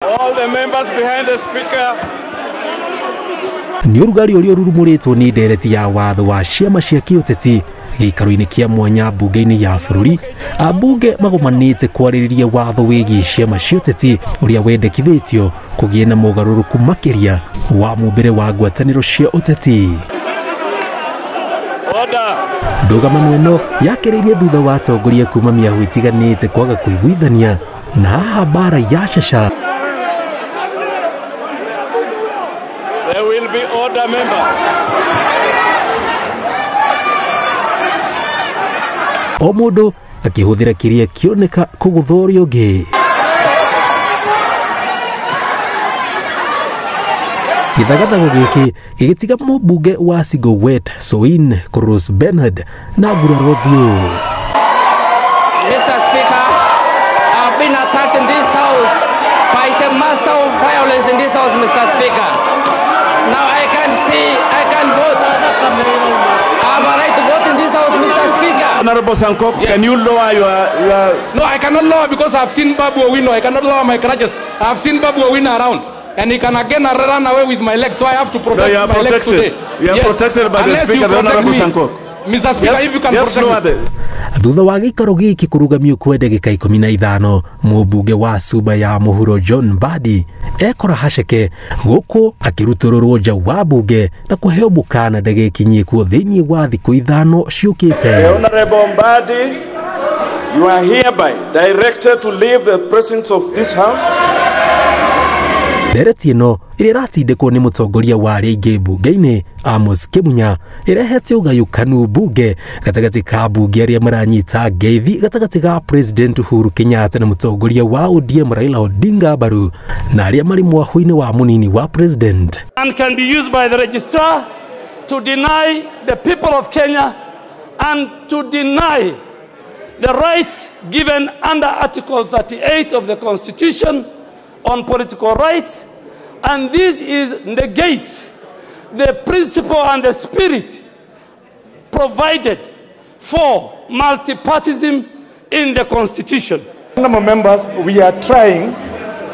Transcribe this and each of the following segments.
All the members behind the speaker. Nĩ ũrugarĩ ũrĩa ũrurumũrĩtwo nĩ ndereti ya watho wa ciama cia kĩũteti gĩikaro-inĩ kĩa mwanya mbunge-inĩ ya bũrũri. Ambunge magomanĩte kwarĩrĩria watho wĩgiĩ ciama cia ũteti ũrĩa wendekithĩtio kũgĩe na mogarũrũku makĩria wa mũmbĩre wa ngwatanĩro cia ũteti. Order. Ndũgamano ĩno yakĩrĩirie thutha wa atongoria kuma mĩahũ ĩtiganĩte kwaga kũiguithania na haha mbara ya caca. There will be order, members. O mũndũ akĩhũthĩra kĩrĩa kĩoneka kũgũtha ũrĩa ũngĩ. Gĩthagathago gĩkĩ gĩgĩtiga mũmbunge wa Sigowet Soin Koros Bernard na nguraro ũthiũ. Mr. Speaker, I've been attacked in this house by the master of violence in this house, Mr. Speaker. Now I can't see, I can't vote. I have a right to vote in this house, Mr. Speaker. Honorable Sankok, yes. Can you lower your... No, I cannot lower because I've seen Babu Owino. I cannot lower my crutches. I've seen Babu Owino around. And he can again run away with my legs, so I have to protect my legs today. You are yes. Protected by the Unless Speaker, the Honorable Sankok. Mr. Speaker, yes, if you can yes, protect me. Thutha wa gĩikaro gĩkĩ kũrũgamio kwa ndagĩka 15, mũmbunge wa Suba ya mũhuro John Mbadi ekora haceke gũkũ akĩrutũrũrwo nja wa mbunge na kũheo mũkana ndagĩkinyie kuo thĩinĩ wa thikũ 5 ciũkĩte. Honorable Mbadi, you are hereby directed to leave the presence of this house. Ndereti ĩno ĩrĩa ĩratindĩkwo nĩ mũtongoria wa arĩa aingĩ mbunge-inĩ Amos Kĩmunya ĩrehete ũgayũkanu mbunge gatagatĩ ka mbunge arĩa maranyita ngeithi gatagatĩ ga President Uhuru Kenyatta na mũtongoria wa ODM Raila Odinga mbaru na arĩa marĩ mwahũ-inĩ wa mũnini wa President. And can be used by the registrar to deny the people of Kenya and to deny the rights given under Article 38 of the Constitution on political rights, and this is negates the principle and the spirit provided for multipartism in the Constitution. Honorable members, we are trying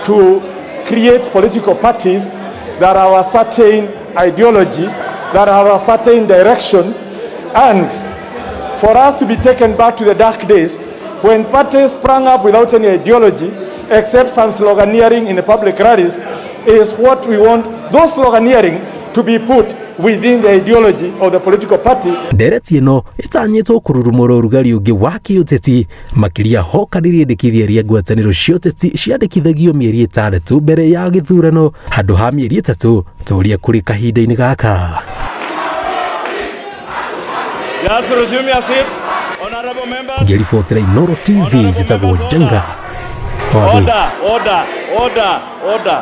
to create political parties that have a certain ideology, that have a certain direction, and for us to be taken back to the dark days when parties sprang up without any ideology except some sloganeering in the public rallies, is what we want those sloganeering to be put within the ideology of the political party. Ndereti ĩno ĩtanyĩtwo kũrurumũra ũrugarĩ ũngĩ wa kĩũteti makĩria hoka rĩrĩendekithia rĩa ngwatanĩro cia ũteti ciandĩkithagio mĩeri 6 mbere ya gĩthurano handũ ha mĩeri 3 ta ũrĩa kũrĩ kahinda-inĩ gaka. Just resume your seats, honorable members. Ngĩribotera Inooro TV, njĩtagwo Njenga. Order, order, order, order.